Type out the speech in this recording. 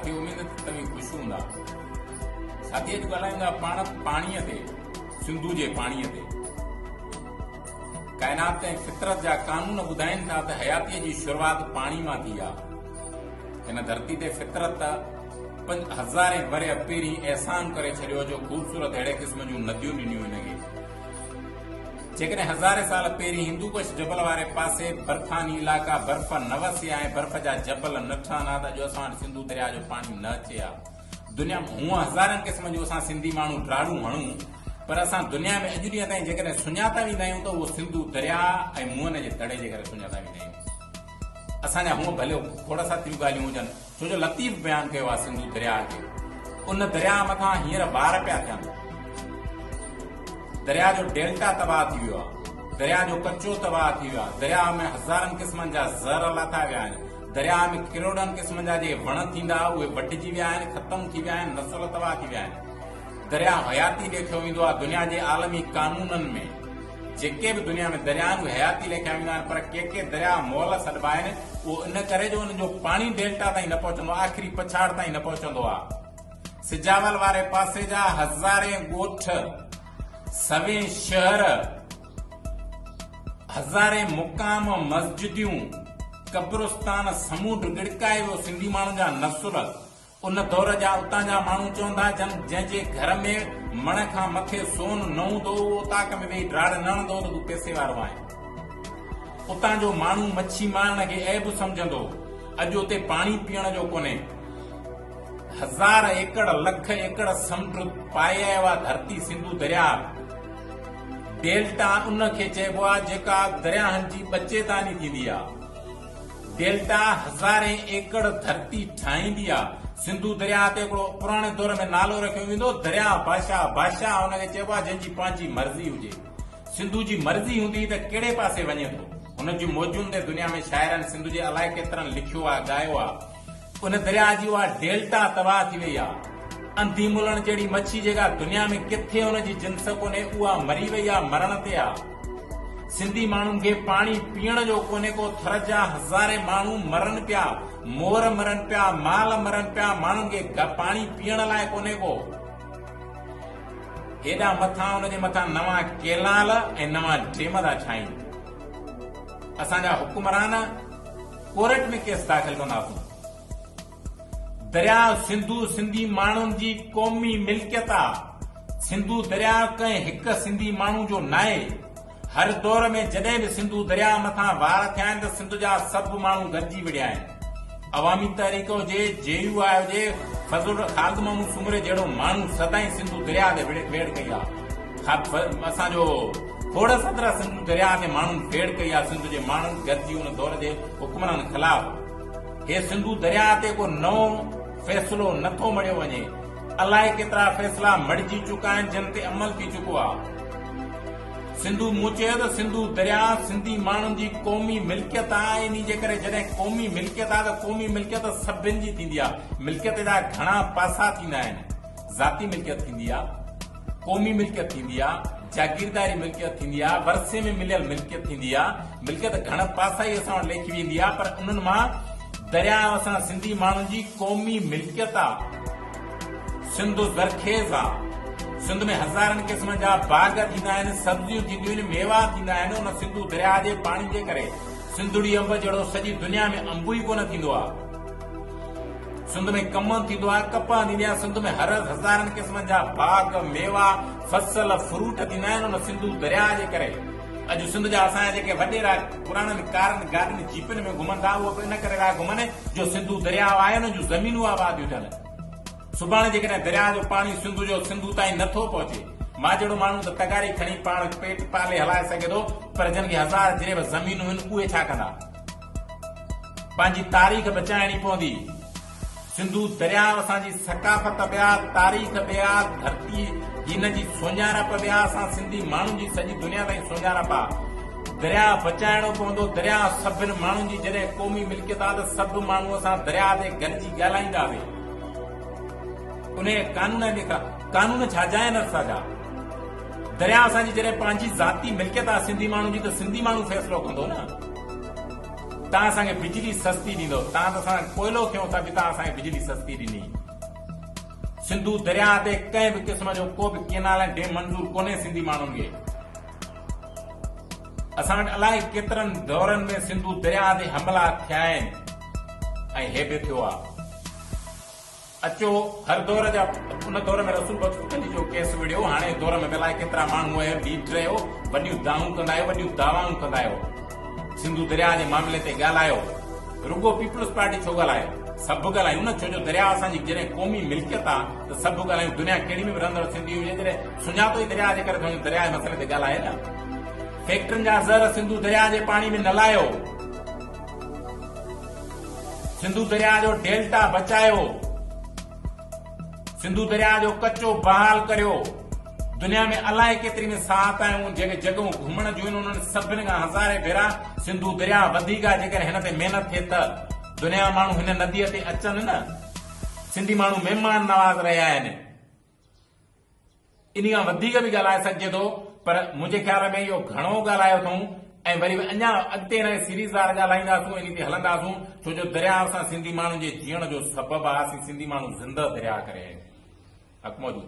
ساٿيو اميد ته توهين خوش هوندا. ساٿي اڄ ڳالهايون ٿا پاڻ پاڻيء تي، سنڌو جي پاڻيء تي. ڪائنات ۽ فطرت جا قانون ٻڌائين ٿا ته حياتيء جي شروعات پاڻي مان ٿي آ. هن ڌرتي تي فطرت پنج هزارين ورهيه پهرين احسان ڪري ڇڏيو جو خوبصورت اهڙي قسم جون نديون ڏنيون هن کي. جيڪڏهن هزارين سال پهرين هندوڪش جبل واري پاسي برفاني علائقا برف نه وسي ها ۽ برف جا جبل نه ٺهن ها ته اڄ اسان وٽ سنڌو درياء جو پاڻي نه اچي ها. دنيا ۾ هونء هزارن قسم جون اسان سنڌي ماڻهو ڊاڙون هڻون پر اسان دنيا ۾ اڄ ڏينهن تائين جيڪڏهن سڃاتا ويندا آهيون ته اهو سنڌو درياء ۽ موهن جي دڙي جي ڪري سڃاتا ويندا آهيون. اسان جا هونء ڀليو کوڙ ساتريون ڳالهيون هجن. ڇو جو لطيف بيان ڪيو آهي سنڌو درياهه کي. ان درياهه مٿان هينئر وار پيا ٿين. درياهه جو ڊيلٽا تباهه ٿي ويو آهي. درياهه جو ڪچو تباهه ٿي ويو آهي. درياهه ۾ هزارن قسمن جا زهر لاٿا ويا آهن. درياهه ۾ ڪروڙن قسمن جا جيڪي وڻ ٿيندا هئا اهي وڍجي ويا آهن، ختم ٿي ويا آهن، نسل تباهه ٿي ويا آهن. درياهه حياتي ليکيو ويندو آهي دنيا جي عالمي قانونن ۾. جيڪي به دنيا ۾ درياء آهن اهي حياتي ليکيا ويندا آهن پر ڪي ڪي درياء مئل سڏبا آهن اهو ان ڪري جو انهن جو پاڻي ڊيلٽا تائين نه پهچندو آهي آخري پڇاڙ تائين نه پهچندو آهي. سجاول واري پاسي جا هزارين ڳوٺ، سوين شهر، هزارين مقام، مسجديون، قبرستان سمونڊ ڳڙڪائي ويو سنڌي ماڻهن جا نسل ان دور جا اتان جا ماڻهو چون ٿا جن جنهن جي گهر ۾ مڻ کان مٿي سون نه هوندو اهو اوطاق ۾ ويهي ڊاڙ نه هڻندو هو ته تون پئسي وارو آهين. اتان جو ماڻهو مڇي مارڻ کي عيب سمجهندو هو. اڄ اتي پاڻي پيئڻ جو ڪونهي. هزار ايڪڙ لک ايڪڙ سمنڊ پائي آيو آهي ڌرتي سنڌو درياهه. ڊيلٽا ان کي چئبو آهي جيڪا درياهن جي ٻچيداني ٿيندي آهي. ڊيلٽا هزارين ايڪڙ ڌرتي ٺاهيندي آ. سنڌو درياهه تي هڪڙو پراڻي دور ۾ نالو رکيو ويندو هو درياهه بادشاهه. بادشاهه ان کي چئبو آ جنهن جي پنهنجي مرضي هجي. سنڌو جي مرضي هوندي ته ڪهڙي پاسي وڃي ٿو. هن جون موجون تي دنيا ۾ شاعرن سنڌ جي الائي ڪيترن لکيو آ ڳايو آ. ان درياهه جي اها ڊيلٽا تباهه ٿي وئي آ. انڌي ملڻ جهڙي مڇي جيڪا دنيا ۾ ڪٿي ان جي جنس ڪونهي اها مري وئي آ مرڻ تي آ. سنڌي ماڻهن کي پاڻي پيئڻ جو ڪونهي ڪو ٿر جا هزارين ماڻهو مرن پيا مور مرن پيا مال مرن پيا ماڻهن کي پاڻي پيئڻ لاء ڪونهي ڪو. هيڏانهن مٿان ان جي مٿان نوان ڪينال ۽ نوان ڊيم ٿا ٺاهين. اسان جا حڪمران ڪورٽ ۾ ڪيس داخل ڪنداسون. درياء سنڌو سنڌي ماڻهن جي قومي ملڪيت آ. سنڌو درياء ڪنهن هڪ سنڌي ماڻهو جو ناهي. هر دور ۾ جڏهن به سنڌو درياء مٿان وار ٿيا آهن ته سنڌ جا سڀ ماڻهو گڏجي وڙهيا آهن. عوامي تحريڪ هجي، جي يو آء هجي، فضل خالد محمود سومري جهڙو ماڻهو سدائين سنڌو درياء تي ويڙهه ڪئي آ. اسان جو کوڙ سدرا سنڌو درياء تي ماڻهن ويڙهه ڪئي آ. سنڌ جي ماڻهن گڏجي ان دور جي حڪمرانن خلاف. هي سنڌو درياء تي ڪو نئون فيصلو نه ٿو مڙهيو وڃي. الائي ڪيترا فيصلا مڙهجي چڪا آهن جن تي عمل ٿي چڪو آ. سنڌو مون چيو ته سنڌو درياء سنڌي ماڻهن جي قومي ملڪيت آ انهي جي ڪري جڏهن قومي ملڪيت آ ته قومي ملڪيت سڀن جي ٿيندي آ. ملڪيت جا گهڻا پاسا ٿيندا آهن. ذاتي ملڪيت ٿيندي آ. قومي ملڪيت ٿيندي آ، جاگيرداري ملڪيت ٿيندي آ، ورثي ۾ مليل ملڪيت ٿيندي آ، ملڪيت گهڻ پاسائي اسان وٽ ليکي ويندي آ پر انهن مان درياء اسان سنڌي ماڻهن جي قومي ملڪيت آ. سنڌ زرخيز آ. سنڌ ۾ هزارن قسمن جا باغ ٿيندا آهن، سبزيون ٿينديون آهن، ميوا ٿيندا آهن، ان سنڌو درياء جي پاڻي جي ڪري سنڌڙي انب جهڙو سڄي دنيا ۾ انب ئي ڪونه ٿيندو آ. سنڌ ۾ ڪمند ٿيندو آهي، ڪپهه ٿيندي آهي، سنڌ ۾ هر هزارن قسمن جا باغ، ميوا، فصل، فروٽ ٿيندا آهن ان سنڌو درياهه جي ڪري. اڄ سنڌ جا اسان جا جيڪي وڏيرا پراڻن ڪارن، گاڏين، جيپن ۾ گهمن ٿا اهو به ان ڪري ٿا گهمن جو سنڌو درياهه آهي انهن جون زمينون آباديون ٿين. سڀاڻي جيڪڏهن درياهه جو پاڻي سنڌو جو سنڌو تائين نه ٿو پهچي، مان جهڙو ماڻهو ته تغاري کڻي پاڻ پيٽ پالي هلائي سگهي ٿو پر جن کي هزار جريب زمينون آهن اهي ڇا ڪندا؟ پنهنجي تاريخ بچائڻي پوندي. سنڌو درياء اسان جي ثقافت به آ، تاريخ به آ، ڌرتي هن جي سڃاڻپ به آ، اسان سنڌي ماڻهن جي سڄي دنيا تائين سڃاڻپ آ. درياء بچائڻو پوندو، درياء سڀن ماڻهن جي جڏهن قومي ملڪيت آ ته سڀ ماڻهو اسان درياء تي گڏجي ڳالهائينداسين. انهيء قانون ۽ قانون ڇا جا آهن اسان جا؟ درياء اسان جي جڏهن پنهنجي ذاتي ملڪيت آ سنڌي ماڻهن جي ته سنڌي ماڻهو فيصلو ڪندو نه. توهان اسان کي بجلي سستي ڏيندؤ، توهان ته اسان سان ڪوئلو کنيو ٿا به توهان اسان کي بجلي سستي ڏني. سنڌو درياهه تي ڪنهن به قسم جو ڪو به ڪينال ۽ ڊيم منظور ڪونهي سنڌي ماڻهن کي. اسان وٽ الائي ڪيترن دورن ۾ سنڌو درياهه تي حملا ٿيا آهن ۽ هي به ٿيو آهي. اچو هر دور جا ان دور ۾ رسول بخش پليجو جو ڪيس وڙهيو هاڻي دور ۾ به الائي ڪيترا ماڻهو آهيو ليڊر آهيو وڏيون دانهون ڪندا آهيو وڏيون دعوائون ڪندا آهيو سنڌو درياهه جي معاملي تي ڳالهايو رڳو پيپلز پارٽي ڇو ڳالهائي سڀ ڳالهايون نه ڇو جو درياهه اسان جي جڏهن قومي ملڪيت آ ته سڀ ڳالهايون دنيا ڪهڙي ۾ به رهندڙ سنڌي هجي جڏهن سڃاتو ئي درياهه جي ڪري ٿو درياهه جي مسئلي تي ڳالهائي نه فيڪٽرين جا زهر سنڌو درياهه جي پاڻي ۾ نه لايو. سنڌو درياهه جو ڊيلٽا بچايو، سنڌو درياهه جو ڪچو بحال ڪريو، دنيا ۾ الائي ڪيتري ۾ ساعت آهيون جيڪي جڳهون گهمڻ جون آهن انهن سڀني کان هزارين ڀيرا سنڌو درياهه وڌيڪ آهي جيڪڏهن هن تي محنت ٿئي ته دنيا جا ماڻهو هن نديء تي اچن نه سنڌي ماڻهو مهمان نواز رهيا آهن. انهي کان وڌيڪ به ڳالهائي سگهجي ٿو پر منهنجي خيال ۾ اهو گهڻو ڳالهايو اٿئون ۽ وري به اڃا اڳتي هن کي سيريز وار ڳالهائينداسون انهي تي هلنداسون ڇو جو درياهه اسان سنڌي ماڻهن جي جيئڻ جو سبب آهي اسين سنڌي ماڻهو زنده درياهه ڪري آهيون حق موجود.